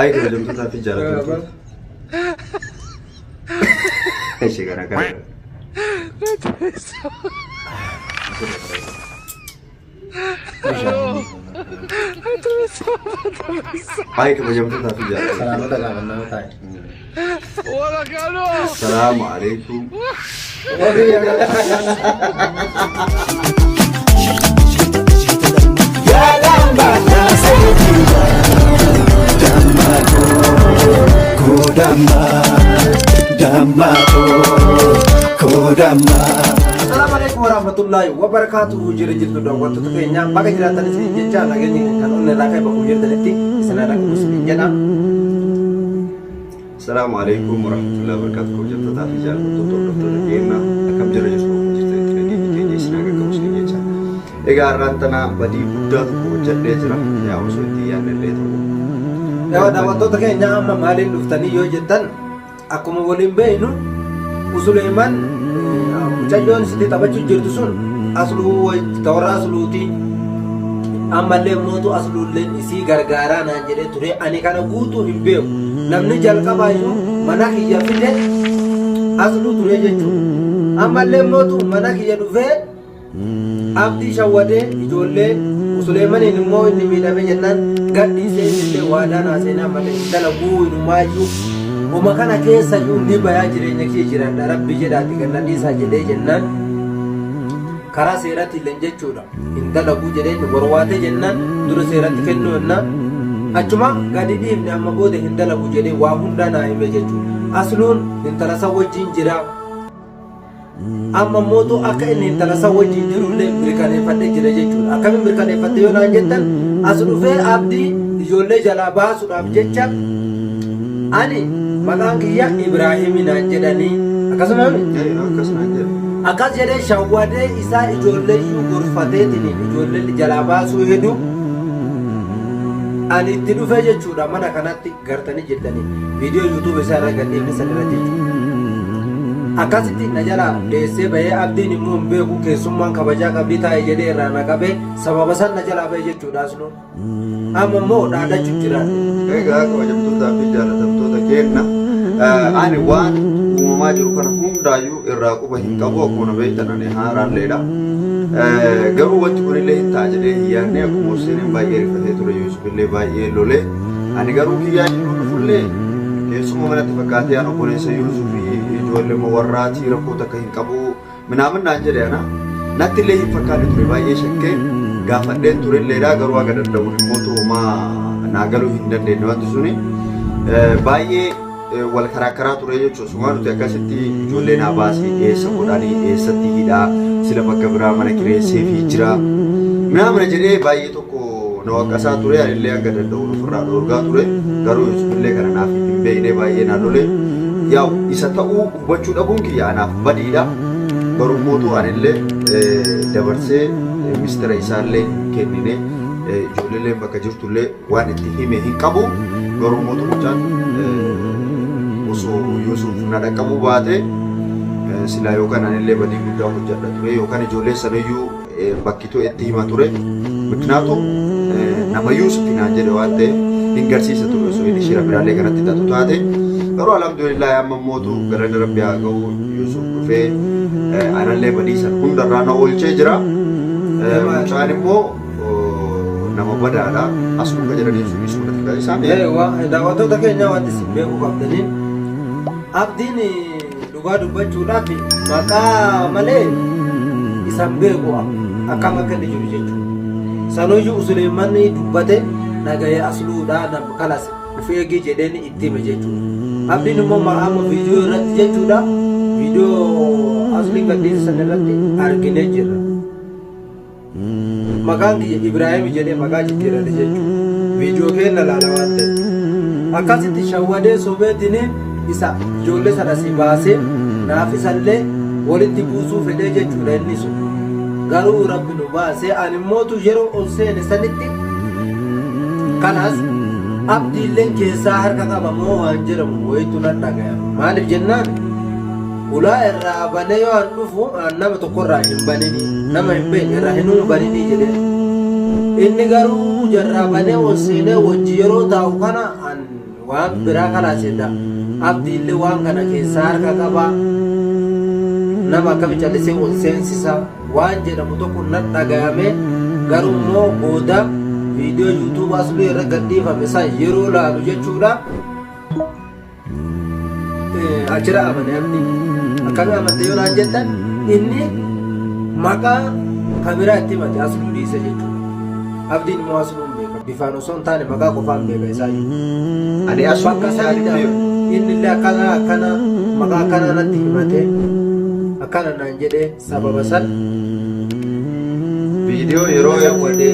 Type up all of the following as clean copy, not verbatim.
Ayi kabajamtootaa fi jaalatamtoota. Ishee gara gara. Ayi kabajamtootaa fi jaalatamtoota. Salaamata gaafannaa taa'e. Assalaamu alaikum. Assalamu alaikum warahmatullahi wabarakatuh. Jira jirtu daawwattoota keenya baga jiraatan isin jecha nageenya kan onnee irraa ka'e bakka jirtanitti isin haa dhaqqabu isin jedha. Assalaamu alaikum warahmatullahi wabarakatuh. Kabajamtootaa fi jaallatamtoota hordoftoota keenya akkam jira jirtu bakka jirtanitti nageenyi keenya isin haa qaqqabu isin jecha. Egaa har'aan tana badii guddaa tokko hojjedhee jira. Yaa osoo itti yaadne illee ta'u. Egaa daawwattoota keenya amma maaliin dhuftanii yoo jettan akkuma waliin beeknu Usuleeman mucayyoon sitti taphachuu jirtu sun asluu warra asluuti. Ammallee mootu asluullee isii gargaaraa naan jedhee ture ani kana guutuu hin beeku. Namni jalqabaayyuu mana kiyya fide asluu ture jechuudha. Ammallee mootu mana kiyya dhufee Abdii shawwadee ijoollee Suleemaniin immoo inni miidhame jennaan gadhiisee innillee waadaa naa seenaa malee hin dalaguu inumaayyuu homa kana keessayyuu ni bayaa jireenya kiyya jiraadha rabbi jedhaati ganna dhiisaa jedhee jennaan karaa seeratti illee jechuudha hin dalaguu jedhee inni warwaatee jennaan dura seeratti kennuu jennaan achuma gadi dhiifne amma booda hin dalagu jedhee waa hundaa naa hime jechuudha asluun intala san wajjin jira. Amma mootu akka inni intala san wajjin jiru illee mirkaneeffadhee jira jechuudha. Akkamiin mirkaneeffatte yoo naan jettan as dhufee abdii ijoollee jalaa baasuudhaaf jecha ani maqaan kiyya Ibraahimi naan jedhanii akkasuma Akkas naan jedhe. Akkas jedhee shawwadee isaa ijoollee iyyuu gorfateetiin ijoollee jalaa baasuu hedu ani itti dhufee jechuudha mana kanatti. Gartanii jirtanii viidiyoo YouTube isaa irra gadhiifne san irra jechuudha. Akkasitti na jalaa dheessee bahee abdiin immoo hin beeku keessummaan kabajaa qabdii taa'e jedhee irraa na qabee sababa san na jalaa bahe jechuudha asnuu. Amma immoo dhaadachuu jiraadhe. Egaa kabajamtootaa fi jaalatamtoota keenna ani waan uumamaa jiru kana hundaayyuu irraa quba hin qabu akkuma beektan ani haaraalleedha. Garuu wanti kunillee hin ta'a jedhee hin yaadne akkuma Huseeniin baay'ee rifatee ture Yuusufillee baay'ee lolee. Ani garuu kiyyaa yeroo dhufullee keessuma manatti fakkaatee an obboleessa Yuusuf ijoollee warraatii rakkoo takka hin qabu minaamin naan jedhe ana natti illee hin fakkaanne ture baay'ee shakkee gaafadheen turelleedha garuu haga danda'uun immoo homaa naa galuu hin dandeenye wanti suni baay'ee wal karaakkaraa ture jechuudha. Sumaa nuti akkasitti ijoollee naa baasee eessa godhanii eessatti hidhaa sila bakka biraa mana kireessee fi jira. Minaa mana jedhee baay'ee tokko na waqqasaa ture anillee hanga danda'uun ofirraa dhoorgaa ture garuu Yuusufillee kana naaf hin beekne baay'ee na lole. Yaa'u isa ta'uu hubachuu dhabuun kiyya anaaf badiidha. Garuu mootuu anillee dabarsee mistira isaallee hin kennine ijoolleellee bakka jirtullee waan itti hime hin qabu. Garuu mootu mucaan osoo Yuusuf na dhaqqabuu baate silaa yookaan anillee badii guddaa hojjedha ture yookaan ijoollee sanayyuu bakkituu itti hima ture. Miknaatu nama Yuusuf naan jedhe waan ta'eef hin garsiisa ture osoo inni shira biraallee kanatti xaxu taate. Garuu alhamdulillah amma mootu galanni rabbi haa ga'u Yuusuf dhufee anallee badii san hundarraa na oolchee jira. Mucaan immoo nama badaadha. As dhufa jedhanii sun isuma natti fakkaata. Isaan Daawwattoota keenya wanti isin beekuu qabdaniin abdiin dhugaa dubbachuudhaaf maqaa malee isan beeku akkam akka inni jiru jechuudha. Sanuyyuu Usuleemanni dubbate dhaga'ee asluudhaa nam kalas of eegii jedheen itti hime jechuudha. Abdiin immoo amma viidiyoo irratti jechuudha. Viidiyoo asliin gadhiise san irratti arginee jirra. Maqaan kiyya Ibraahim jedhee maqaa jijjiirate jechuudha. Viidiyoo keenya laala waan ta'eef. Akkasitti shawwadee sobeetiin isa ijoollee sana si baasee naaf isallee walitti buusuu fedhee jechuudha inni sun. Garuu rabbi nu baasee ani mootu yeroo ol seene sanitti kanas abdiilleen keessaa harka qaba moo waan jedhamu wayitu nan dhagayama. Maaliif jennaan Ulaa irraa banee yoo an dhufu an nama tokko irraa hin banini nama hin beekne irraa hin banini jedhee. Inni garuu jarraa banee ol seenee wajji yeroo taa'u kana an Waan biraa kalaaseda abdiillee waan kana keessaa harka qabaa nama akkami callisee ol seensisa waan jedhamu tokko na dhagayame. Garuu immoo booda viidiyoo YouTube asluu irra gadhiifame san yeroo laalu jechuudha. Achira amane abdii. Akkami amante yoo naan jettan, inni maqaa kameraa itti himate asluu dhiise jechuudha. Abdiin immoo asluu hin beeka. Bifaan osoo hin taane maqaa qofaan beeka isaayyuu. Ani asuu Bakka isaan hin sanitti beeku. inni illee akkana akkana maqaa akkanaa natti himate, akkana naan jedhee sababa san Viidiyoo yeroo shawwadee.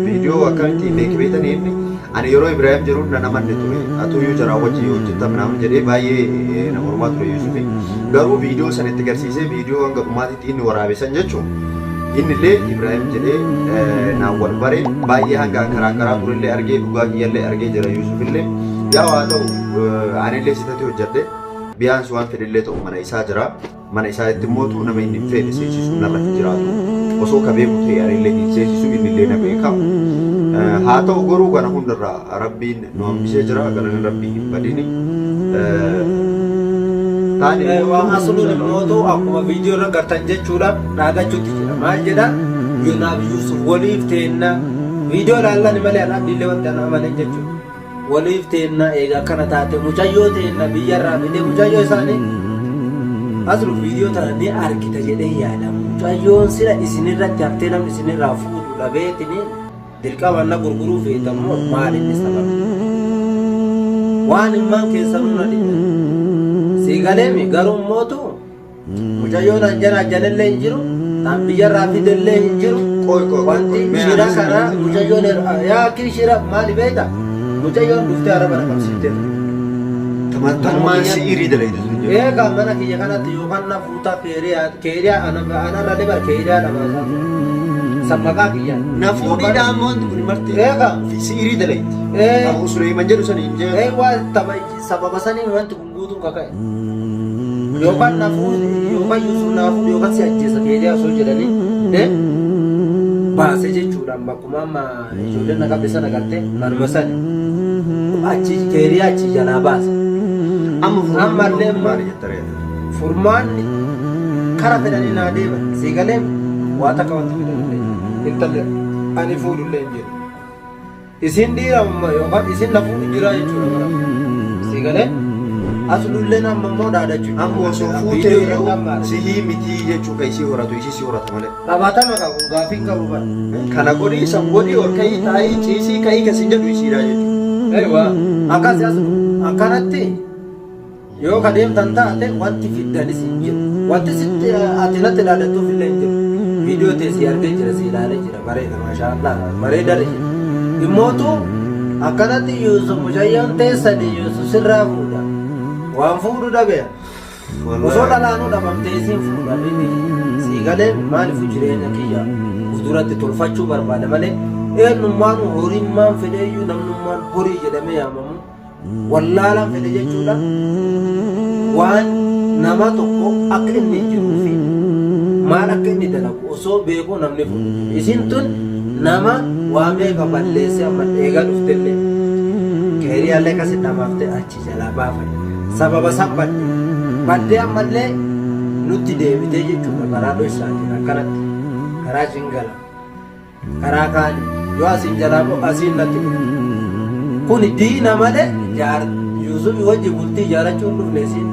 Viidiyoo akkamitti beeki beektanii, inni ani yeroo Ibrahim jiru nan amanne ture. Atuyyuu jaraa wajjin hojjetta minaamin jedhee baay'ee na mormaa ture Yusufi. Garuu viidiyoo sana itti garsiisee, viidiyoo hanga dhumaatitti inni waraabe san jechuun, inni illee Ibrahim jedhee naan wal bare. Baay'ee hanga karaa karaa turellee argee, dhugaa kiyyallee argee jira Yusuf illee. Yaa haa ta'u, anillee sitatti hojjedhe biyyaans waan fedhellee ta'u mana isaa jira. Mana isaatti immoo nama inni hin feene seensisuu narra hin jiraatu. Osoo ka beeku ta'e anillee hin seensisu, innillee na beeka. Haa ta'u, garuu kana hundarraa Rabbiin nu hambisee jira. Galanni Rabbii hin badini. Taani Waan asluun immoo akkuma viidiyoo irra gartan jechuudha, dhaadachuutti jira. Maal jedha? Yunaaf Yuusuf waliif teenna. Viidiyoo ilaallan malee an abdiillee wanti ana amanen jechuudha. Waliif teenna, eega akkana taate mucayyoo teenna biyyarraa fidee mucayyoo isaanii. Aslu, viidiyoo tana ni argita jedhee yaada. Mucayyoon sila isinirratti haftee namni isinirraa fuudhu dhabeetini dirqama na gurguruu feetammoo, maal inni sababni? Waan himmaan keessanuu na dhibe. Sii galeemi? Garuu immootu mucayyoon anjana ajjanellee hin jiru, tan biyyarraa fidellee hin jiru. Qoy, qoy, qoy, Wanti qoy. Mee shira anis kana mucayyoon yaa akki shira maali beekta? Mucayyoon dhuftee araba na qabsiiftee. Tamaan si'iirii dalaytu sun jedhu. Eegaa mana kiyya kanatti yookaan na fuutaa keeriyaa keeriyaa anarra libar keeriyaa dhabaasaa ture. San maqaa kiyya. Na fuudhiidha amma wanti kun marti. Eegaa. Si'iirii dalayti. Ee. Abu Suleeman jedhu san hin jedhu. Ee, waa taba sababa saniin wanti kun guutuun kaka'e. Yookaan na fuudhi yookaan Yusuf naa fuudhi yookaan si ajjeesa keeriyaa osoo jedhanii baase jechuudha. Bakkuma amma ijoolleen na qabde sana gartee manuma sani. Achi keeriyaa achi jalaa baase. Amma Ammallee maali jetta reeta? Furmaanni kara fedhanii naa deeman. Sii galee? Waa takka wanti fedhanillee intalli ani fuudhullee hin jiru. Isin dhiira yookaan isin na fuudhu jira jechuudha bara. Sii galee? Aslulleen amma immoo dhaadachuu jira. Amma osoo fuutee iyyuu sihii mitii jechuu kan isii horatu, isii si horata malee. Qabatama qabu gaafii qabu bara. Kana godhii, san godhii, ol ka'ii taa'ii ciisii ka'ii kan sin jedhu isiidha jechuudha. Eewa akkas aslu akkanatti yoo ka deemtan taate wanti fiddanis hin jiru. Wanti sitti ati natti dhaadattuuf illee hin jiru. Viidiyoo ta'e si argee jira, si ilaalee jira, bareeda, maashaallah, bareedaadha jira. Immootu akkanatti Yuusuf mucayyoon teessani Yuusuf sirraa fuudha. Waan fuudhu dhabe. Osoo dhalaanuu dhabamtee isiin fuudha bibi. Sii galee? Maaliifuu jireenya kiyya fuulduratti tolfachuu barbaada malee eenyummaan horimmaan fedheeyyuu namnummaan horii jedhamee yaamamu wallaalaan fedhe jechuudha. Waan nama tokko akka inni jiruu fi maal akka inni dalagu osoo beekuu namni fuudhu. Isin tun nama waa meeqa balleessee amma eegaa dhuftellee keeriyaallee akkasi dhamaaftee achi jalaa baafate. Sababa san badde. Baddee ammallee nutti deebitee jechuudha karaa dhoysaatiin akkanatti karaa jingala. Karaa kaani yoo asiin jalaa ba'u asiin natti dhufti. Kuni diina malee jaar Yuusufi wajji bultii ijaarachuu hin dhufne, isiin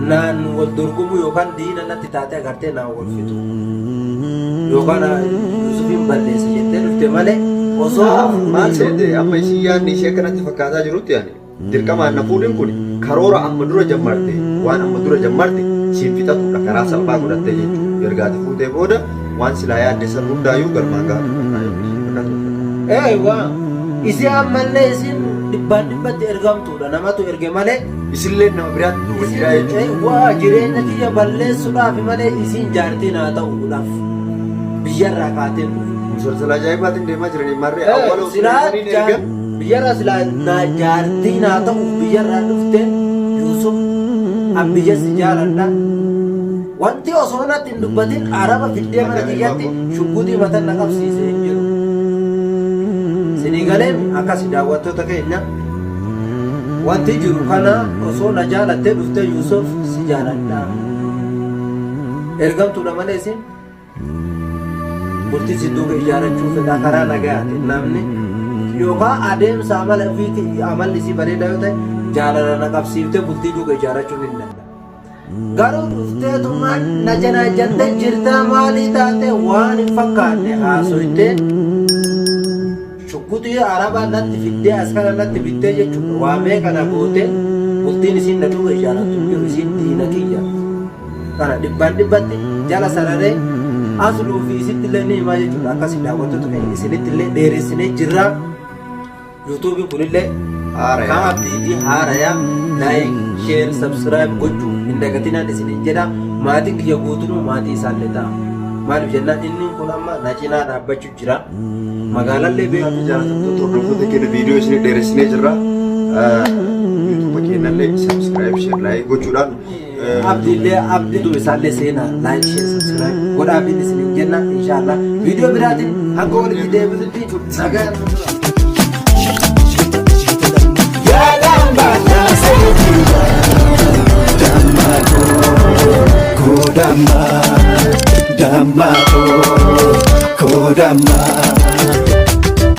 naan wal dorgomuu yookaan diina natti taatee agartee naan wal fixuu yookaan Yuusufiin balleessa jettee dhufte malee osoo Maal seete, amma isii yaadni ishee akkanatti fakkaataa jirutti ani dirqamaan na fuudhin kun karoora amma dura jammarte, waan amma dura jammarte siin fixatudha, karaa salphaa godhattee jechuudha. Ergaati fuutee booda waan silaa yaadde san hundaayyuu galmaan gaatu fakkaata. Eewa isii ammallee isiin dhibbaan dhibbatti ergamtuudha, namatu erge malee. Isillee nama biraatti duuba jiraa jechuudha. Eewwa, jireenya kiyya balleessuudhaaf malee isiin jaartii naa ta'uudhaaf biyyarraa kaatee dhufe. Musalsala ajaa'ibaatiin deemaa jiranii marree awwaala osoo Silaa hin ergan. Biyyarraa silaa naa jaartii naa ta'uuf biyyarraa dhufte, Yuusuf, an biyya si jaaladha. Wanti osoo natti hin dubbatin araba fiddee mana kiyyatti shugguxii matan na qabsiise hin jiru. Sinii galee? Akkasi daawwattoota keenya. Wanti jiru kana osoo na jaalattee dhuftee Yuusuf si jaaladha. Ergamtuudha malee isin bultii si duuka ijaarachuu fedha karaa nagayaatiin namni yookaan adeemsa amala ofiitii amalli isii bareedaa yoo ta'e jaalala na qabsiiftee bultii duuka ijaarrachuun hin danda'a. Garuu dhufteetumaan na janaajjattee jirtaa maalii taate waan hin fakkaanne haasoytee shugguxii arabaa natti fiddee as kana natti bittee jechuudha waa meeqa na goote bultiin isiin na duuka ijaarrattu hin jiru isiin diina kiyya. Kana dhibbaan dhibbatti jala sararee asluu fi isitti illee ni himaa jechuudha akkasii daawwattoota keenya isinitti illee dheeressinee jirra. Yuutuubiin kunillee Haaraya. kaa abdiitii haaraya like share subscribe gochuu hin dagatinaan isiniin jedha maatiin kiyya guutunuu maatii isaallee ta'a. Maaliif jennaan inni kun amma na cinaa dhaabbachuu jira. Magaalallee beeku. Jaallatamtoota hordoftoota keenya viidiyoo isin dheeressinee jirra. Yuutuuba keenyallee subscribe share like gochuudhaan Abdiillee abdiitu isaallee seenaa like share subscribe godhaa fi isiniin jenna inshaallah viidiyoo biraatiin hanga walitti deebinutti nagaa nu tura. Kodama, Damma, Kodama.